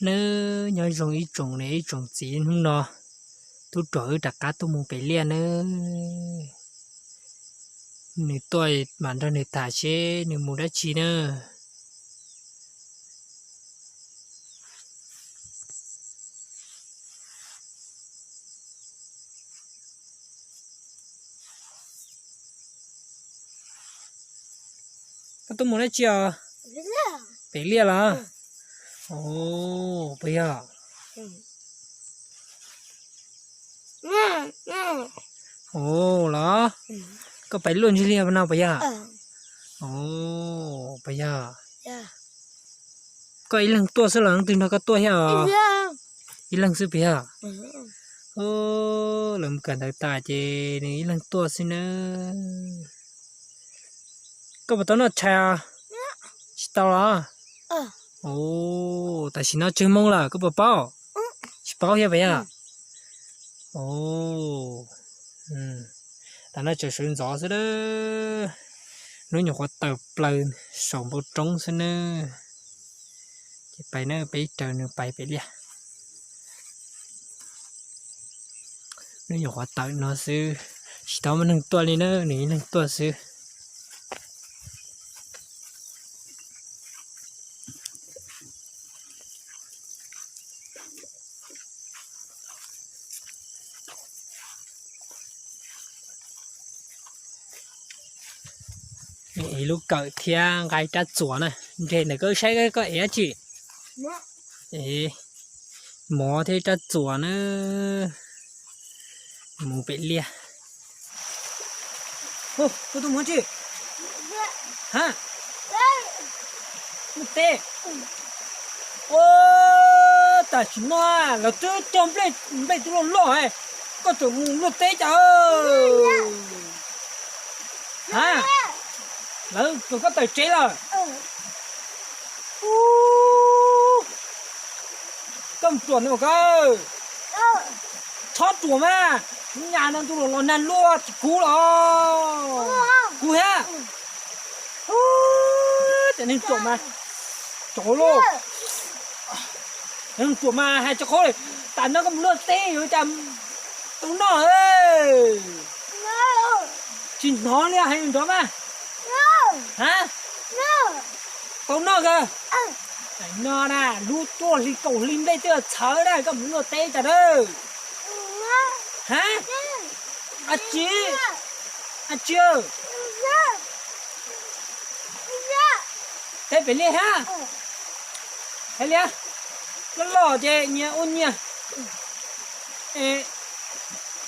Nawb, nyob zoo ib tsoom niam ib tsoom txiv, hnub no tub rog wb rov qab tuaj mus pem liaj nawb. Nws tuaj mam nrog nws tham seb nws mus dab tsi na. Koj tuaj mus dab tsi os? Pem liaj los? Ov, puas yog? Ov los, koj pais luaj ntsig liaj no puas yog? Ov, puas yog? Koj ib leeg tuaj xwb los leej twg nrog koj tuaj thiab os? Ib leeg xwb puas yog? Lawv mus kawm ntawv tas ces nws ib leeg tuaj xwb nawb. Koj puas tau noj tshais os? Tsis tau los? Ov, tam sim no tsawg moo lawm koj puas paub? Tsis paub thiab puas yog? Ov, tam no tseem sawv ntxov xwb a. Hnub nyuam qhuav tawm plaws saum npoo roob xwb nawb. Ces pais na, peb raws nws pais pem liaj. Hnub nyuam qhuav tawm no xwb, tsis tau muaj neeg tuaj li na, nws ib leeg tuaj xwb. Ib lub kawm thiab nqa ib rab txuas na, nres ntawm koj saib koj ev dab tsi. Mov thiab ib rab txuas na, mus pem liaj. Koj tuaj mus dab tsi? Ha? Luaj teb. Ua, tam sim no lawv twb cog nplej, nplej twb loj loj, koj tseem mus luaj teb cas? Ha? Lawv tseem koj tawm tsev lawm. Koj mus ruam no koj. Txhob ruam mas, nyaj no ntuj los los nag luaj tsis kub los. Kub thiab. Cov neeg ruam mas, tsov lauj. Neeg ruam mas hais tsis qhov li. Tam no koj mus luaj teb yuav cas tau noj. Tsis hnov li hais nrov mas. Ha? Tau noj kawg. No na, lub cuaj hli kaum hli nplej twb txhawv na, koj mus luaj teb cas na. Ha? Ab tsi, ab tsi, teb pem liaj thiab. Hais li, loj loj ces nyias ua nyias.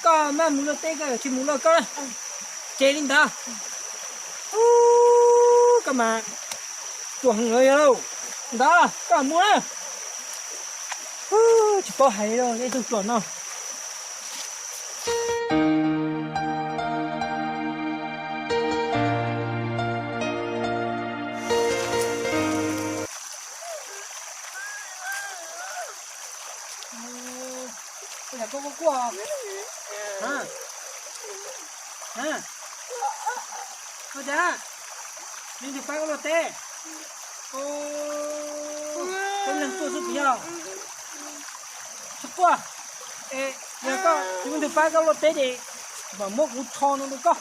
Koj maj mus luaj teb, koj tsis mus luaj koj. Ces li ntawd. Koj mas ruam heev los yog lauj. Ntawd koj mus na. Tsis paub hais li ib tug ruam no. Koj cas koj quaj quaj? Ha? Ha? Koj cas? Tsis muaj leej twg pab koj luaj teb? Koj ib leeg tuaj xwb puas yog? Txhob quaj. Es yog koj tsis muaj leej twg pab koj luaj teb ces mam muab kuv tsho no rau koj.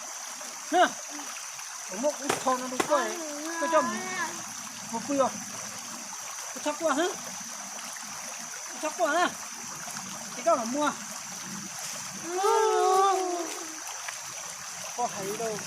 Mam muab kuv tsho no rau koj, koj coj mus pw os. Koj txhob quaj, koj txhob quaj na, ces koj mam mus. Koj hais li lauj.